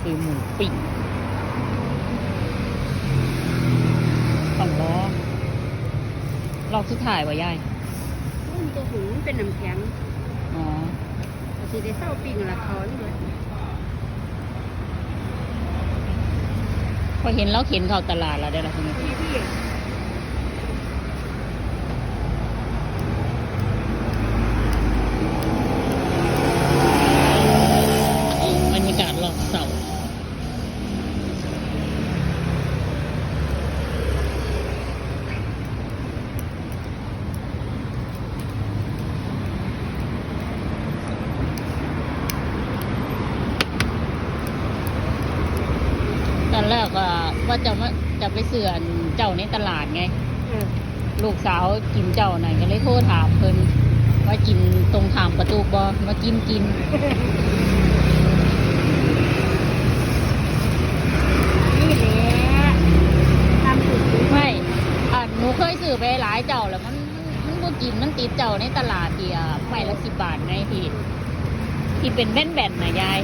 ຊື້ໝູປີ້ງ ສອງລໍ້ ລອກສຸດທ້າຍບໍ່ຍາຍ? ໂອ້ຍ ມັນກໍຫຸງ ມັນເປັນນ້ຳແຂງ. ອໍ ກໍຊິໄດ້ເຊົາປີ້ງລະ ເຂົ້າມັນເບິດ. ຂ້ອຍເຫັນລາວເຂັນເຂົ້າຕະຫຼາດລະເດ້ລະ ນີ້ ນີ້ ນີ້. ບັນຍາກາດລອບເຊົ້າ. ຕອນແລກກໍວ່າຈະມາ ຈະໄປຊື້ອັນເຈົ້າໃນຕະຫຼາດໄງ. ເອີ ລູກສາວກິນເຈົ້ານັ້ນ ກໍເລີຍໂທຖາມເພິ່ນວ່າກິນຕົງຂ້າມປະຕູບໍ່ ມາກິນ ກິນ ນີ້ແຫຼະ ຕຳຖືກ. ໄມ່ ອັນ ໜູເຄີຍຊື້ໄປຫຼາຍເຈົ້າແລ້ວ ມັນ ມັນ ມັນບໍ່ກິນ ມັນຕິດເຈົ້າໃນຕະຫຼາດທີ່ ອາ ໄມ້ລະສິບບາດໄງ ທີ່ ທີ່ເປັນແບນໆນະຍາຍ.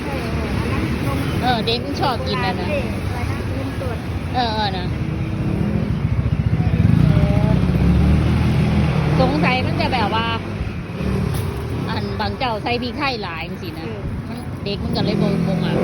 ເອີ ເອີ ເດັກມັນຊອບກິນອັນນັ້ນ. ເອີ ເອີ ນະ ເອີ ສົງໄສມັນຈະແບບວ່າ ອັນ ບາງເຈົ້າໃສ່ພິກໄທຫຼາຍຈັ່ງຊີ້ນະ. ເອີ ມັນ ເດັກມັນກໍເລີຍບໍ່ ບໍ່ມັກ.